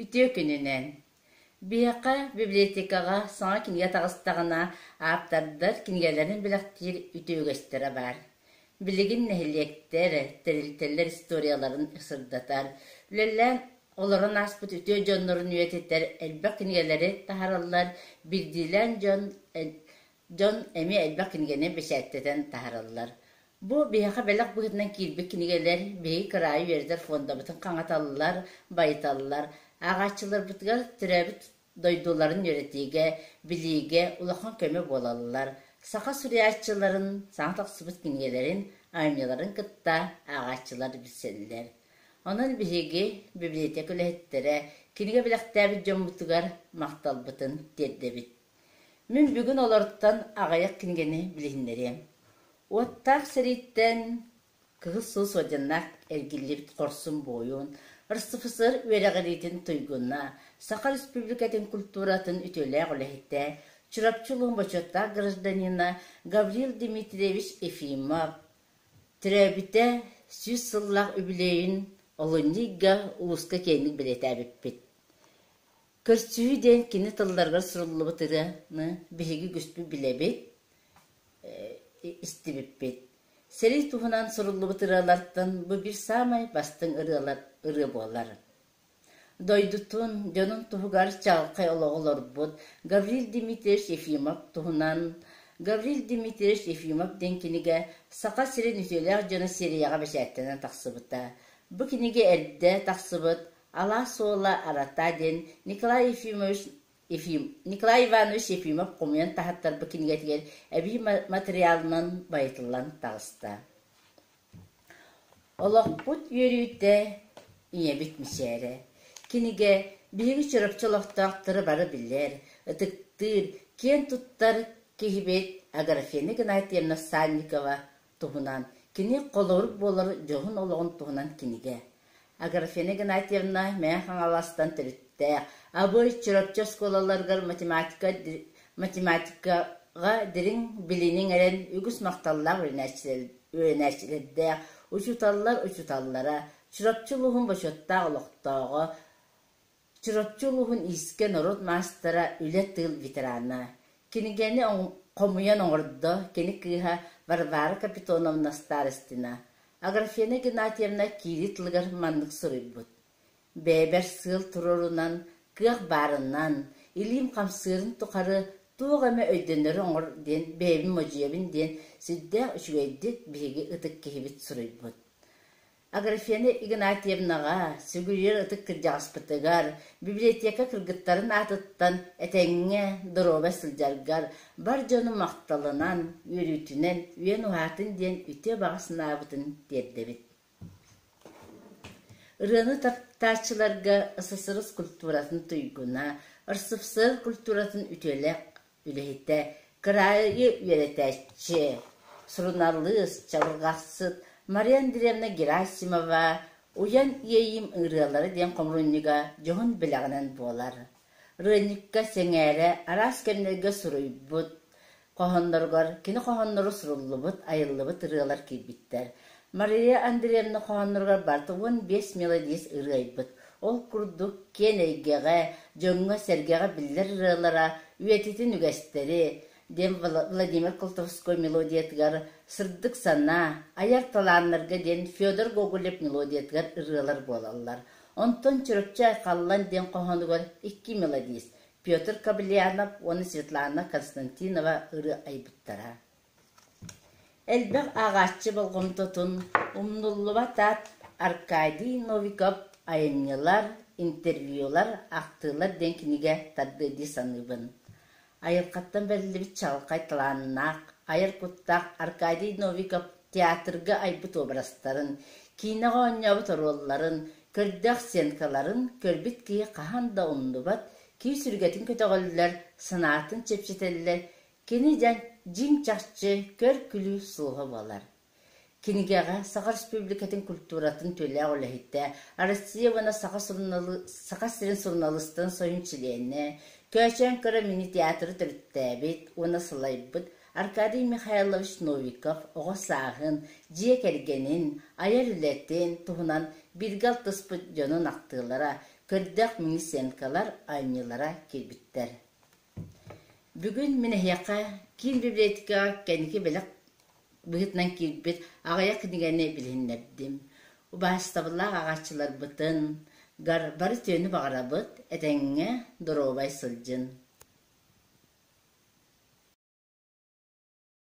Үтүө күнүнэн! Биһиэхэ библиотекаҕа саҥа кинигэ таҕыстаҕына, ааптардар кинигэлэрин бэлэхтиир үтүө үгэстэрэ баар. Билигин нэһилиэктэр, тэрилтэлэр историяларын сырдатар, үлэлээн олорон ааспыт үтүө дьоннорун үйэтитэр элбэх кинигэлэри таһаараллар, биирдиилээн дьон дьон эмиэ элбэх кинигэни бэчээттэтэн таһаараллар. Бу биһиэхэ бэлэх быһыытынан киирбит кинигэлэр биһиги кыраайы үөрэтэр фондабытын хаҥаталлар, байыталлар, ааҕааччыларбытыгар төрөөбүт дойдуларын үөрэтиигэ, билиигэ улахан көмө буолаллар. Саха суруйааччыларын саҥа тахсыбыт кинигэлэрин, айымньыларын кытта ааҕааччылар билсэллэр. Онон биһиги, библиотека үлэһиттэрэ, кинигэ бэлэхтээбит дьоммутугар махталбытын тиэрдэбит. Мин бүгүн олортон аҕыйах кинигэни билиһиннэриэм. Уоттаах сэрииттэн Кыһыл Сулус орденнаах эргиллибит хорсун буойун, РСФСР үөрэҕириитин туйгуна, Саха Республикатын культуратын үтүөлээх үлэһитэ, Чурапчы улууһун бочуоттаах гражданина Гаврил Дмитриевич Ефимов төрөөбүтэ 100 сыллаах үбүлүөйүн олунньу ыйга улууска киэҥник бэлиэтээбиппит. Көрсүһүү диэн кини тылларыгар суруллубут ырыаны биһиги үгүспүт билэбит, истибиппит. Сэрии туһунан суруллубут ырыалартан бу биир саамай бастыҥ ырыалар ырыа буолар. Дойдутун, дьонун туһугар чаҕылхай олоҕу олорбут Гаврил Дмитриевич Ефимов туһунан Гаврил Дмитриевич Ефимов диэн кинигэ Саха сирин үтүөлээх дьоно серияҕа бэчээттэнэн тахсыбыта. Бу кинигэ эрдэ тахсыбыт Алаас суола Арата диэн Николай Ефимович Ефим Николай Иванович Ефимов хомуйан таһаттарбыт кинигэтигэр эбии матырыйаалынан байытыллан таҕыста. Олохпут үөрүүтэ, ийэбит мичээрэ. Кинигэ биһиги Чурапчы олохтоохторо бары билэр, ытыктыыр, киэн туттар киһибит Аграфена Игнатьевна Санникова туһунан, кини холобур буолар дьоһун олоҕун туһунан кинигэ. Аграфена Игнатьевна Мэҥэ Хаҥаластан төрүттээх, Абый, Чурапчы оскуолаларыгар математика математикаҕа дириҥ билиини иҥэрэн үгүс махталлаах үөрэнээччилэрдээх, учууталлар учууталлара, Чурапчы улууһун бочуоттаах олохтооҕо, Чурапчы улууһун иискэ норуот маастара, үлэ-тыыл ветерана. Кинигэни хомуйан оҥордо кини кыыһа Варвара Капитоновна Старостина. Аграфена Игнатьевна киирии тылыгар маннык суруйбут: «Бэйэбэр сыал туруорунан, кыах баарынан, илиим хамсыырын тухары туох эмэ өйдөнөрү оҥор диэн бэйэбин модьуйабын» диэн сүрдээх үчүгэйдик биһиги ытык киһибит суруйбут. Аграфена Игнатьевнаҕа, сүгүрүйэр ытык кырдьаҕаспытыгар, библиотека кыргыттарын аатыттан этэҥҥэ, доруобай сылдьаргар, бар дьону махталынан, үөрүүтүнэн үйэн уһаатын диэн үтүө баҕа санаабытын тиэрдэбит. Ырыаны таптааччыларга СССР культуратын туйгуна, РСФСР культуратын үтүөлээх үлэһитэ, кыраайы үөрэтээччи, суруналыыс, чабырҕахсыт Мария Андреевна Герасимова «Уйан иэйиим ырыалара» диэн хомуурунньуга дьоһун бэлэҕинэн буолар. Ырыанньыкка сэҥээрэ араас кэмнэргэ суруйбут хоһоонноругар кини хоһоонноро суруллубут, айыллыбыт ырыалар киирбиттэр. Мария Андреевна хоһоонноругар барыта 15 мелодист ырыа айбыт. Ол курдук киэн эйгэҕэ, дьоҥҥо-сэргэҕэ биллэр ырыалара үйэтитин үгэстэри, диэн Владимир Колтовской мелодиятыгар «Сырдык санаа», «Айар талааннарга» диэн Федор Гоголев мелодиятыгар ырыалар буолаллар. Онтон «Чурапчы айхаллан» диэн хоһоонугар икки мелодист Петр Кобельянов уонна Светлана Константинова ырыа айбыттара. Элбэх ааҕааччы болҕомтотун умнуллубат аат Аркадий Новиков айымньылар, интервьюлар, ахтыылар диэн кинигэ тардыа дии саныыбын. Айылҕаттан бэриллибит чаҕылхай талааннаах, айар куттаах Аркадий Новиков театрга айбыт уобарастарын, киинэҕэ оонньообут оруолларын, көрдөөх сценкаларын көрбүт киһи хаһан да умнубат, киһи сүргэтин көтөҕөллөр, санаатын чэпчэтэллэр, кини дьиҥ-чахчы көр-күлүү суоһа буолар. Кинигэҕэ Саха Республикатын культуратын төлөөх үлэһитэ, Россия уонна Саха, Саха сирин суруналыыстарын союһун чилиэнэ, Көөчөөн көрө мини-театры төрүттээбит уонна салайбыт Аркадий Михайлович Новиков оҕо сааһын, дьиэ кэргэнин, айар үлэтин туһунан бииргэ алтыспыт дьонун ахтыылара, Көрдөөх мини-сценкалар айымньылара киирбиттэр. Бүгүн мин эһиэхэ киин библиотекаҕа кэнники бэлэх быһыытынан киирбит аҕыйах кинигэни билиһиннэрдим. Убаастабыллаах ааҕааччыларбытын, гар бары үтүөнү баҕарабыт, этэҥҥэ, доруобай сылдьын.